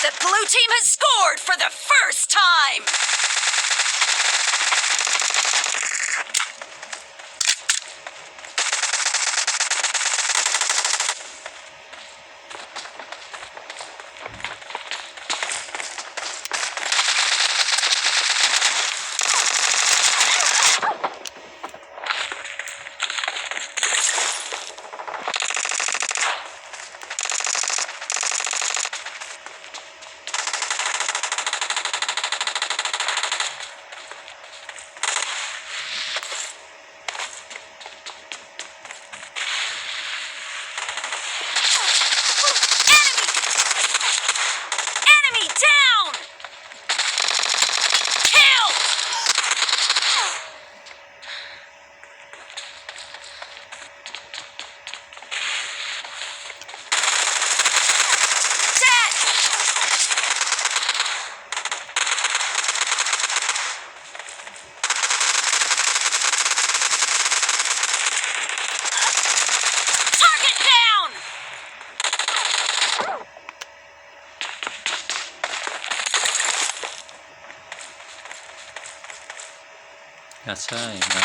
The blue team has scored for the first time! Enemy! Enemy down! Kill! Dead! Target down! Ýaçaýyn da.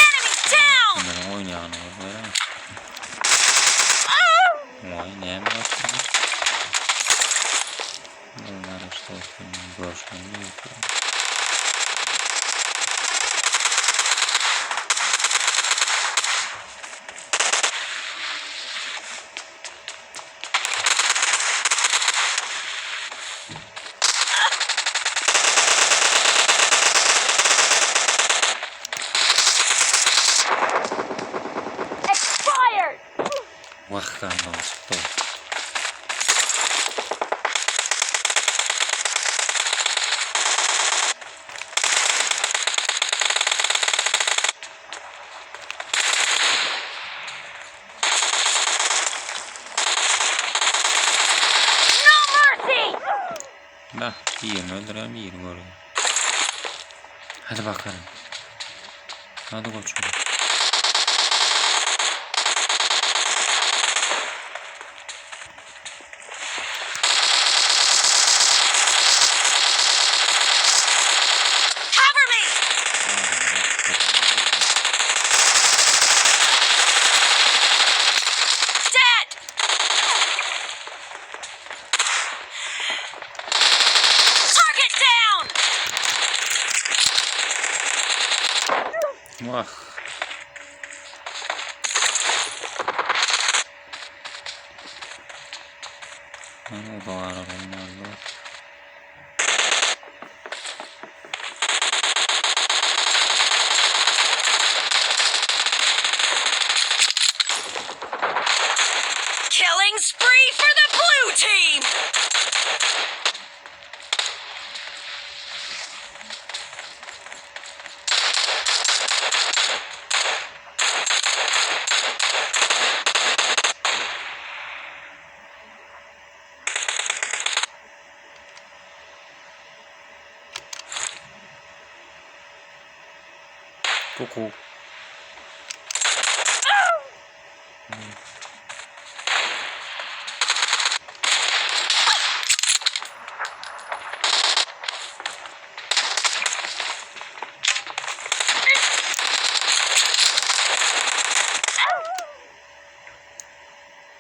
Enemy down! Bunlaryň oýnaýanyny görüp Waý, näme ýapdyň? Bunlar işte görüşmeli ýok. Expired! Wah, gandan çykdy. No mercy! Bah, birini öldüren birini görüyor. Hadi bakalım. Hadi koçum. Cover me! Dead! Target down! Wah. Mana o da var oynarlar. Killing spree for the blue team! Kuku.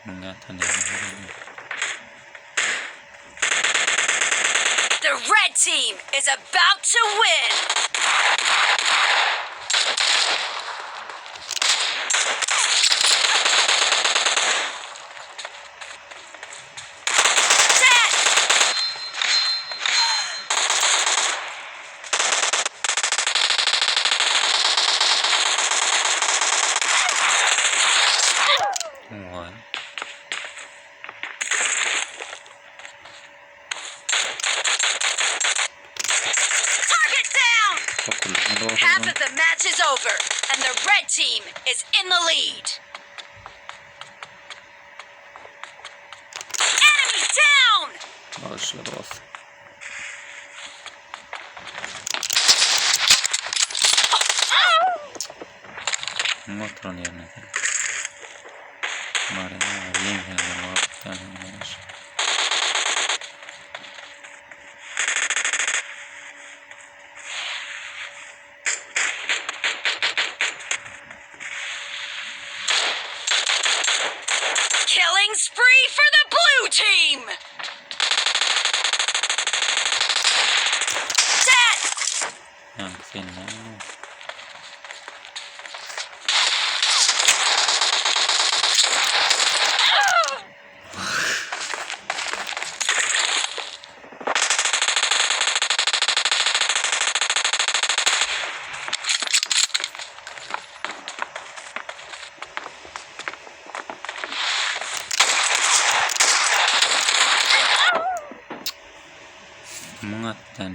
Bunlar tanıyorum. The red team is about to win! Dead! Vay. Target down! Tokulunu doğru. Half of the match is over, and the red team is in the lead. Enemy down! Bağışla dost. Oturan yerine. Barýar, ýeňsäler wagtdan ýaş. Killing spree for the blue team! Dead! Ýaňky sen näme? Muň atdan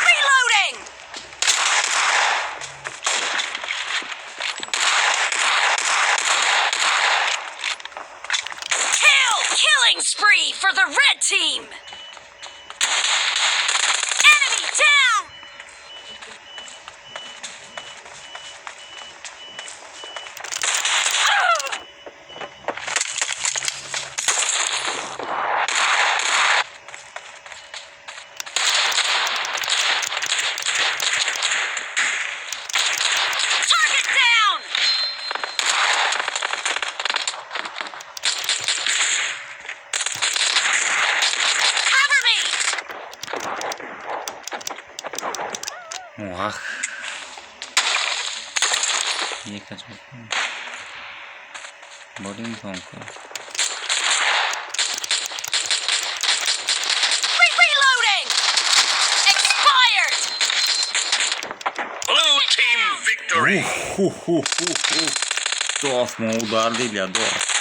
Reloading! Kill! Killing spree for the red team! Enemy down! Target down! Cover me! Wah. Ýeke çykdy. Bolyň soňky. Re- reloading! Expired! Blue team victory. Hu hu hu hu. Dost mu udar diýilýär, dost.